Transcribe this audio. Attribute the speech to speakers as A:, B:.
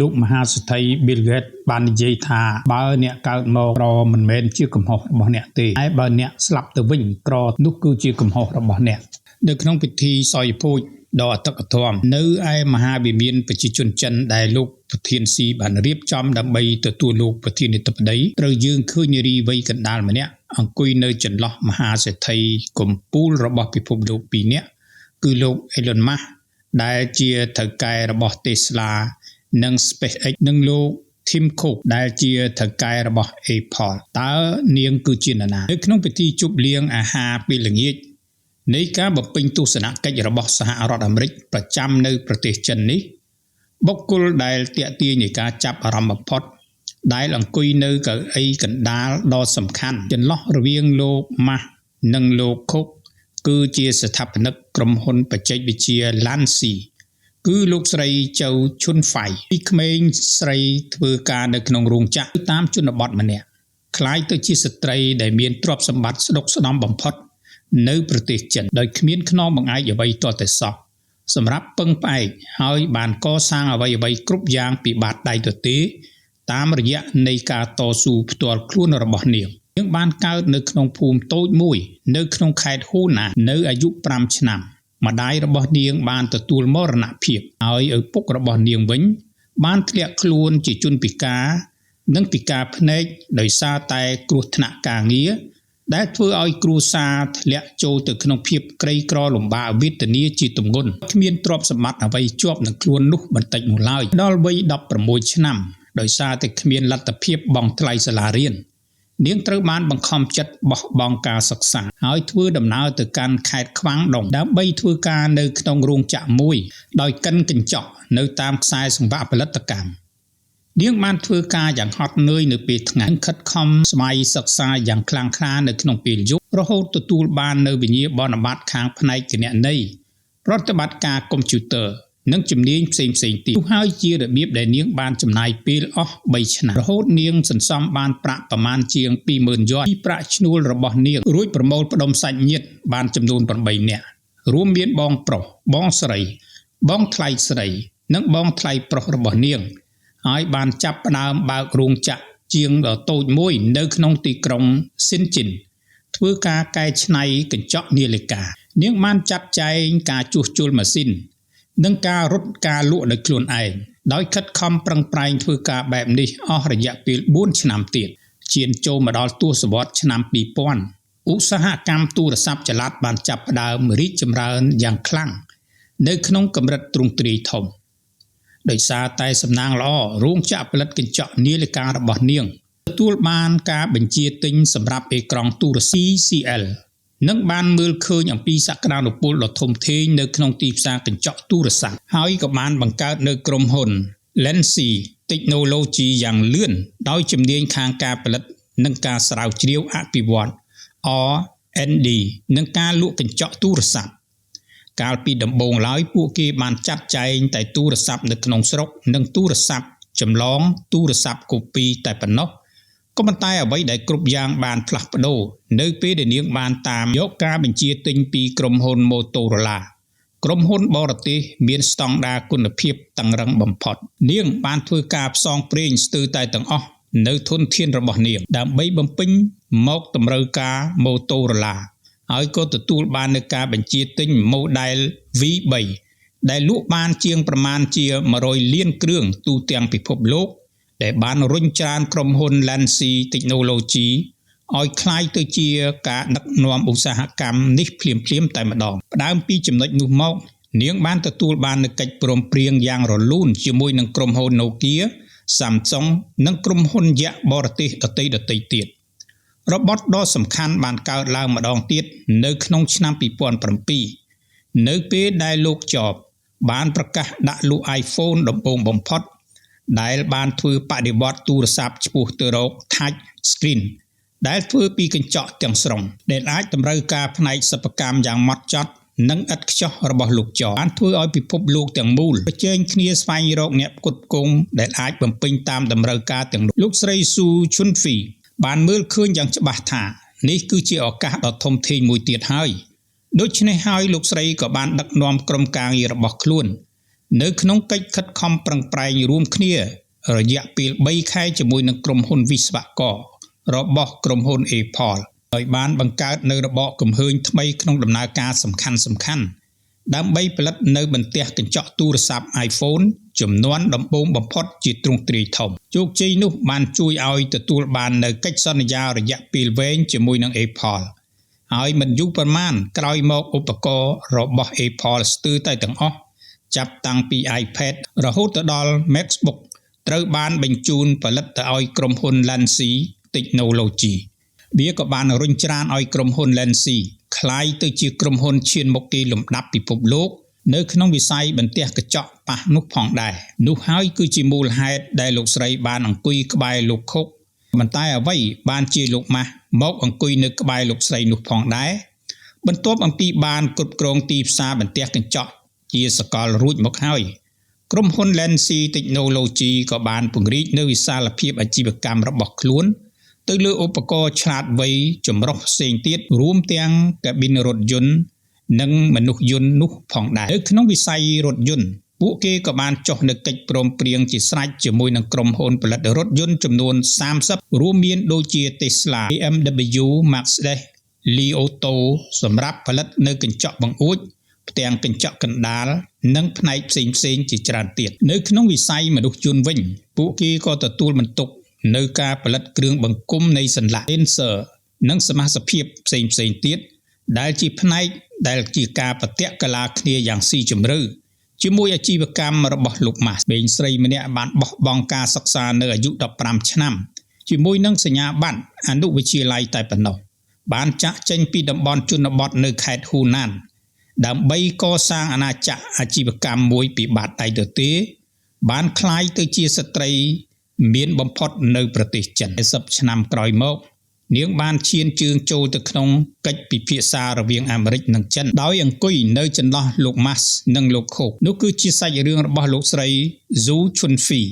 A: លោកមហាសេដ្ឋី Bill Gates បាននិយាយថាបើអ្នកកើតមកក្រមិនមែនជាកំហុសរបស់អ្នកទេតែបើអ្នកស្លាប់ទៅវិញក្រនោះគឺជាកំហុសរបស់អ្នកនៅក្នុងពិធីសោយភោជដ៏អធិកអធមនៅឯមហាវិមានប្រជាជនចិនដែលលោកប្រធានស៊ីបានរៀបចំដើម្បីទទួលលោកប្រធានាធិបតីត្រូវយើងឃើញនារីវ័យកណ្ដាលម្នាក់អង្គុយនៅចន្លោះមហាសេដ្ឋីកំពូលរបស់ពិភពលោកពីរនាក់គឺលោក Elon Musk ដែលជាថៅកែរបស់ Tesla និង SpaceX និងលោក Tim Cook ដែលជាថៅកែរបស់ Apple តើនាងគឺជានរណានៅក្នុងពិធីជប់លៀងអាហារពេលល្ងាចនៃការបំពេញទស្សនកិច្ចរបស់សហរដ្ឋអាមេរិកប្រចាំនៅប្រទេសចិននេះបុគ្គលដែលទាក់ទាញនៃការចាប់អារម្មណ៍បំផុតដែលអង្គុយនៅកៅអីកណ្ដាលដ៏សំខាន់ចន្លោះរវាងលោកម៉ាស់និងលោកខុកគឺជាស្ថាបនិកក្រុមហ៊ុនបច្ចេកវិទ្យា Lanxi គឺលោកស្រីចៅឈុនហ្វៃពីក្មេងស្រីធ្វើការនៅក្នុងរោងចក្រតាមជនបទម្នាក់ក្លាយទៅជាស្ត្រីដែលមានទ្រព្យសម្បត្តិស្ដុកស្ដំបំផុតនៅប្រទេសចិនដោយគ្មានខ្នងបង្អែកអ្វីទាល់តែសោះសម្រាប់ពឹងផ្អែកហើយបានកសាងអ្វីអ្វីគ្រប់យ៉ាងពីបាតដៃទទេតាមរយៈនៃការតស៊ូផ្ទាល់ខ្លួនរបស់នាងនាងបានកើតនៅក្នុងភូមិតូចមួយនៅក្នុងខេត្តហ៊ូណានៅអាយុ5ឆ្នាំម្ដាយរបស់នាងបានទទួលមរណភាពហើយឪពុករបស់នាងវិញបានធ្លាក់ខ្លួនជាជនពិការនិងពិការភ្នែកដោយសារតែគ្រោះថ្នាក់ការងារដែលធ្វើឲ្យគ្រួសារធ្លាក់ចូលទៅក្នុងភាពក្រីក្រលំបាកវេទនាជាទម្ងន់គ្មានទ្រព្យសម្បត្តិអ្វីជាប់នឹងខ្លួននោះបន្តិចនោះឡើយដល់វ័យ16ឆ្នាំដោយសារតែគ្មានលទ្ធភាពបង់ថ្លៃសាលារៀននាងត្រូវបានបង្ខំចិត្តបោះបង់ការសិក្សាហើយធ្វើដំណើរទៅកាន់ខេត្តខ្វាងដុងដើម្បីធ្វើការនៅក្នុងរោងចក្រមួយដោយកិនកញ្ចក់នៅតាមខ្សែសង្វាក់ផលិតកម្មនាងបានធ្វើការយ៉ាងហត់នឿយនៅពេលថ្ងៃខិតខំស្វ័យសិក្សាយ៉ាងខ្លាំងក្លានៅក្នុងពេលយប់រហូតទទួលបាននៅវិញ្ញាបនបត្រខាងផ្នែកគណនេយ្យប្រតិបត្តិការកុំព្យូទ័រនិងជំនាញផ្សេងផ្សេងទៀតនោះហើយជារបៀបដែលនាងបានចំណាយពេលអស់3ឆ្នាំរហូតនាងសន្សំបានប្រាក់ប្រមាណជាង20000យួនពីប្រាក់ឈ្នួលរបស់នាងរួចប្រមូលផ្ដុំសាច់ញាតិបានចំនួន8នាក់រួមមានបងប្រុសបងស្រីបងថ្លៃស្រីនិងបងថ្លៃប្រុសរបស់នាងហើយបានចាប់ផ្ដើមបើករោងចក្រជាងដ៏តូចមួយនៅក្នុងទីក្រុងស៊ីនជីនធ្វើការកែច្នៃកញ្ចក់នាឡិកានាងបានចាត់ចែងការជួសជុលម៉ាស៊ីននិងការរត់ការលក់ដោយខ្លួនឯងដោយខិតខំប្រឹងប្រែងធ្វើការបែបនេះអស់រយៈពេល4ឆ្នាំទៀតឈានចូលមកដល់ទសវត្សរ៍ឆ្នាំ2000ឧស្សាហកម្មទូរស័ព្ទចល័តបានចាប់ផ្ដើមរីកចម្រើនយ៉ាងខ្លាំងនៅក្នុងកម្រិតទ្រង់ទ្រាយធំដោយសារតែសំណាងល្អរោងចក្រផលិតកញ្ចក់នាឡិការបស់នាងទទួលបានការបញ្ជាទិញសម្រាប់អេក្រង់ទូរស័ព្ទ TCL និងបានមើលឃើញអំពីសក្តានុពលដ៏ធំធេងនៅក្នុងទីផ្សារកញ្ចក់ទូរស័ព្ទហើយក៏បានបង្កើតនៅក្រុមហ៊ុន Lanxi Technology យ៉ាងលឿនដោយជំនាញខាងការផលិតនិងការស្រាវជ្រាវអភិវឌ្ឍ R&D និងការលក់កញ្ចក់ទូរស័ព្ទកាលពីដំបូងឡើយពួកគេបានចាត់ចែងតែទូរស័ព្ទនៅក្នុងស្រុកនិងទូរស័ព្ទចម្លងទូរស័ព្ទកូពីតែប៉ុណ្ណោះក៏ប៉ុន្តែអ្វីដែលគ្រប់យ៉ាងបានផ្លាស់ប្ដូរនៅពេលដែលនាងបានតាមយកការបញ្ជាទិញពីក្រុមហ៊ុន Motorola ក្រុមហ៊ុនបរទេសមានស្តង់ដារគុណភាពតឹងរឹងបំផុតនាងបានធ្វើការផ្សងព្រេងស្ទើរតែទាំងអស់នៅធនធានរបស់នាងដើម្បីបំពេញមកតម្រូវការ Motorola ហើយក៏ទទួលបាននូវការបញ្ជាទិញ Model V3 ដែលលក់បានជាងប្រមាណជា100លានគ្រឿងទូទាំងពិភពលោកដែលបានរុញច្រានក្រុមហ៊ុន Lanxi Technology ឲ្យក្លាយទៅជាការដឹកនាំឧស្សាហកម្មនេះភ្លាមៗតែម្ដងផ្ដើមពីចំណុចនោះមកនាងបានទទួលបាននូវកិច្ចព្រមព្រៀងយ៉ាងរលូនជាមួយនឹងក្រុមហ៊ុន Nokia, Samsung និងក្រុមហ៊ុនយក្សបរទេសដទៃៗទៀតរបត់ដ៏សំខាន់បានកើតឡើងម្ដងទៀតនៅក្នុងឆ្នាំ2007នៅពេលដែលលោកចបបានប្រកាសដាក់លក់ iPhone ដំបូងបំផុតដែលបានធ្វើបដិវត្តទូរស័ព្ទឆ្ពោះទៅរក Touch Screen ដែលធ្វើពីកញ្ចក់ទាំងស្រុងដែលអាចតម្រូវការផ្នែកសិប្បកម្មយ៉ាងម៉ត់ចត់និងឥតខ្ចោះរបស់លោកចបានធ្វើឲ្យពិភពលោកទាំងមូលប្រជែងគ្នាស្វែងរកអ្នកផ្គត់ផ្គង់ដែលអាចបំពេញតាមតម្រូវការទាំងនោះលោកស្រីស៊ូឈុនហ្វីបានមើលឃើញយ៉ាងច្បាស់ថានេះគឺជាឱកាសដ៏ធំធេងមួយទៀតហើយដូច្នេះហើយលោកស្រីក៏បានដឹកនាំក្រុមការងាររបស់ខ្លួន នៅក្នុងកិច្ចខិតខំប្រឹងប្រែងរួមគ្នារយៈពេល3ខែជាមួយនឹងក្រុមហ៊ុនវិស្វកររបស់ក្រុមហ៊ុន Apple ហើយបានបង្កើតនៅរបកគំហើញថ្មីក្នុងដំណើរការសំខាន់សំខាន់ដើម្បីផលិតនៅបន្ទះកញ្ចក់ទូរស័ព្ទ iPhone ចំនួនដំបូងបំផុតជាទ្រង់ទ្រាយធំជោគជ័យនោះបានជួយឲ្យទទួលបាននៅកិច្ចសន្យារយៈពេលវែងជាមួយនឹង Apple ហើយមិនយូរប៉ុន្មានក្រោយមកឧបករណ៍របស់ Apple ស្ទើរតែទាំងអស់ចាប់តាំងពី iPad រហូតទៅដល់ MacBook ត្រូវបានបញ្ជូនផលិតទៅឲ្យក្រុមហ៊ុន Lanxi Technology វាក៏បានរុញច្រានឲ្យក្រុមហ៊ុន Lanxi ក្លាយទៅជាក្រុមហ៊ុនឈានមុខគេលំដាប់ពិភពលោកនៅក្នុងវិស័យបន្ទះកញ្ចក់ប៉ះនោះផងដែរនោះហើយគឺជាមូលហេតុដែលលោកស្រីបានអង្គុយក្បែរលោកខុកប៉ុន្តែអ្វីបានជាលោកម៉ាស់មកអង្គុយនៅក្បែរលោកស្រីនោះផងដែរបន្ទាប់អំពីបានគ្រប់គ្រងទីផ្សារបន្ទះកញ្ចក់ជាសកលរួចមកហើយក្រុមហ៊ុន Lanxi Technology ក៏បានពង្រីកនៅវិសាលភាពអាជីវកម្មរបស់ខ្លួនទៅលើឧបករណ៍ឆ្លាតវៃចម្រុះផ្សេងទៀតរួមទាំងកាប៊ីនរថយន្តនិងមនុស្សយន្តនោះផងដែរនៅក្នុងវិស័យរថយន្តពួកគេក៏បានចុះនៅកិច្ចព្រមព្រៀងជាស្រេចជាមួយនឹងក្រុមហ៊ុនផលិតរថយន្តចំនួន30រួមមានដូចជា Tesla, BMW, Mercedes, Li Auto សម្រាប់ផលិតនៅកញ្ចក់បង្អួចផ្ទាំងកញ្ចក់កណ្ដាលនិងផ្នែកផ្សេងផ្សេងជាច្រើនទៀតនៅក្នុងវិស័យមនុស្សយន្តវិញពួកគេក៏ទទួលបន្ទុកនៅការផលិតគ្រឿងបង្គុំនៃសន្លាក់ sensor និងសមាសភាពផ្សេងផ្សេងទៀតដែលជាផ្នែកដែលជាការប្រតិកលាគ្នាយ៉ាងស៊ីជម្រៅជាមួយអាជីវកម្មរបស់លោកម៉ាស់បេងស្រីម្នាក់បានបោះបង់ការសិក្សានៅអាយុ15ឆ្នាំជាមួយនឹងសញ្ញាបត្រអនុវិទ្យាល័យតែប៉ុណ្ណោះបានចាក់ចេញពីតំបន់ជនបទនៅខេត្តហ៊ូណានដើម្បីកសាងអាណាចក្រអាជីវកម្មមួយពីបាតដៃទទេបានក្លាយទៅជាស្ត្រីមានបំផុតនៅប្រទេសចិន40ឆ្នាំក្រោយមកនាងបានឈានជើងចូលទៅក្នុងកិច្ចពិភាក្សារវាងអាមេរិកនិងចិនដោយអង្គុយនៅចន្លោះលោកម៉ាស់និងលោកខូកនោះគឺជាសាច់រឿងរបស់លោកស្រី Zhu Chunfi។